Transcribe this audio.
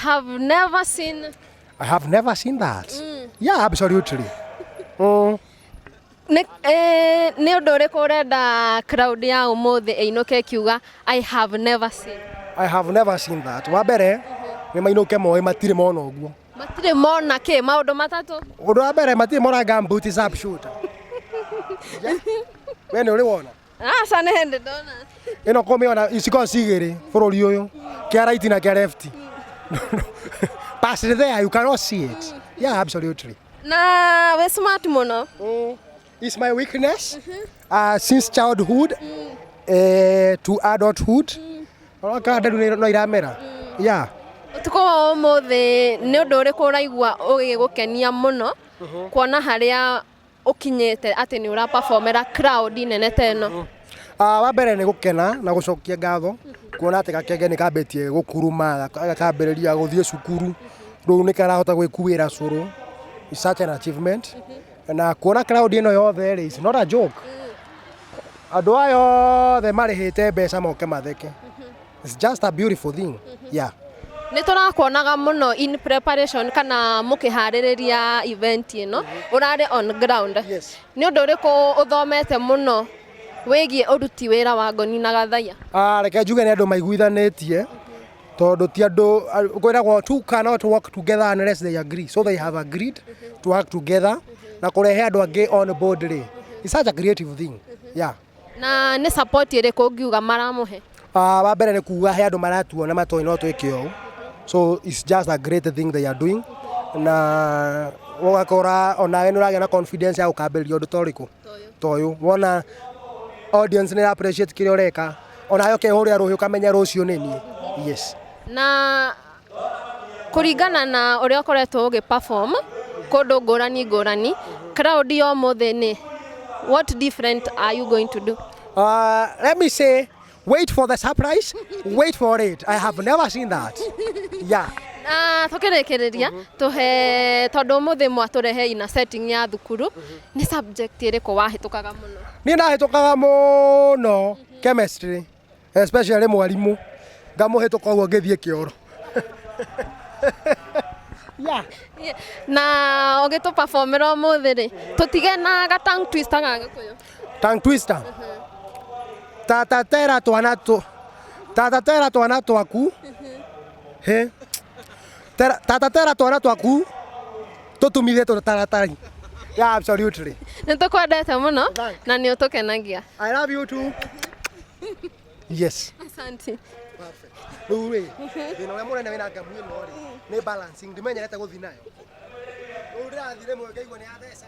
Have never seen. I have never seen that. Yeah, absolutely. Nĩ ũndũ ũrĩkũ ũrenda crowd ya ũmũthĩ ĩinũke ĩkiuga "I have never seen"? I have never seen that. Wa mbere nĩ mainũke moĩ matirĩ mona ũguo. Matirĩ mona kĩ? Maũndũ matatũ. Ũndũ wa mbere, matirĩ mona gumboot sharpshooter. Yeah. We nĩ ũrĩ wona? Aca, nĩ hĩndĩ ndona. Ĩno kũmĩona icikorwo cigĩrĩ bũrũri ũyũ, kĩa right na kĩa left. Pass it there, you cannot see it. Yeah, absolutely. Na wĩ smart mũno. It's my weakness since childhood to adulthood. Ona nderu no iramera. Yeah. Ũtukũ wa ũmũthĩ, nĩ ũndũ ũrĩkũ ũraigua ũgĩgũkenia mũno kuona harĩa ũkinyĩte atĩ nĩ ũraperformera crowd nene ta ĩno? Wa mbere nĩ gũkena na gũcokia ngatho kuona atĩ gakenge nĩ kambĩtie gũkuruma, gakambĩrĩria gũthiĩ cukuru, rĩu nĩ karahota gwĩkuĩra cũrũ. It's such an achievement. Na kuona crowd ĩno yothe rĩ, it's not a joke. Andũ aya othe marĩhĩte mbeca moke matheke. It's just a beautiful thing. Yeah. Nĩ tũrakuonaga mũno in preparation kana mũkĩharĩrĩria event ĩno, ũrarĩ on ground. Yes. Nĩ ũndũ ũrĩkũ ũthomete mũno wĩgiĩ ũruti wĩra wa Ngoni na Gathaiya? Ah, reke njuge nĩ andũ maiguithanĩtie, tondũ ti andũ kwĩragwo two cannot work together unless they agree, so they have agreed to work together na kũrehe andũ angĩ on board rĩ, it's such a creative thing. Yeah. Na nĩ support ĩrĩkũ ũngiuga maramũhe? Wa mbere nĩ kuga he andũ maratuona matoĩ no twĩke ũũ, so it's just a great thing they are doing, na ũgakora onawe nĩ ũragĩa na confidence ya gũkambĩrĩria ũndũ ta ũrĩkũ ta ũyũ, wona audience nĩ appreciate kĩrĩa ũreka, onawe ũkehũrĩra rũhĩ ũkamenya rũciũ nĩ niĩ. Yes. Na kũringana na ũrĩa ũkoretwo ũgĩ perform kũndũ ngũrani ngũrani, crowd ya ũmũthĩ nĩ what different are you going to do? Let me say, wait for the surprise, wait for it. I have never seen that. Yeah. Na tũkĩrĩkĩrĩria, tũhe, tondũ ũmũthĩ mwatũrehe ina setting ya thukuru, nĩ subject ĩrĩkũ wahĩtũkaga mũno? Niĩ ndahĩtũkaga mũno chemistry, especially mwarimũ. Ngamũhĩtũka ũguo ngĩthiĩ kĩoro. Yeah. Na ũgĩtũ performera ũmũthĩ rĩ, tũtige na ga tongue twister ga Gĩkũyũ. Tongue twister. Tata tera twana tu. Tata tera twana twaku. He. Tera, tata tera twana twaku. Tũtumithie tũtaratara. Yeah, absolutely. Nĩ tũkwendete mũno. Thanks. Na nĩ ũtũkenagia. I love you too. Yes. Asante. Rĩu rĩ, thĩna ũrĩa mũnene wĩna ngamu ĩno rĩ, nĩ balancing, ndimenyerete gũthiĩ nayo. Rĩu ndĩrathiĩ rĩmwe ngaigua nĩ yatheca.